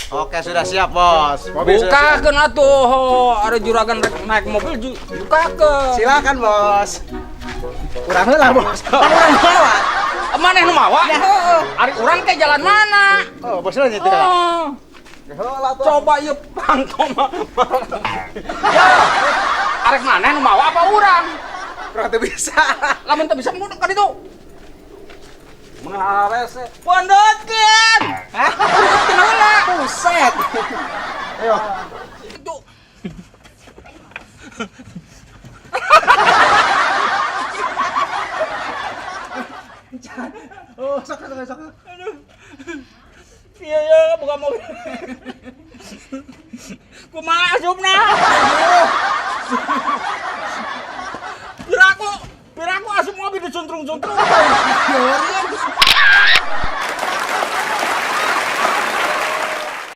Oke, sudah siap, Bos. Mobil sudah siap. Bukakeun atuh, ada juragan rek naik mobil bukakeun. Silakan, Bos. Kurang heula, Bos. Kan urang bawa. Maneh nu mawa? Ya, heeh. Ari urang teh jalan mana? Oh, bos lah nyetir. Oh. Heula tuh. Coba ieu panto mah. Ya. Arek maneh nu mawa apa urang? Urang teu bisa. Lamun teu bisa mun ka ditu. Mun harese. Pondotkeun. Hah? Pondotkeun heula. Buset. Ayo. Itu. Oh, sok sok sok. Aduh. Iya ya, buka mobil. Kumaha asupna?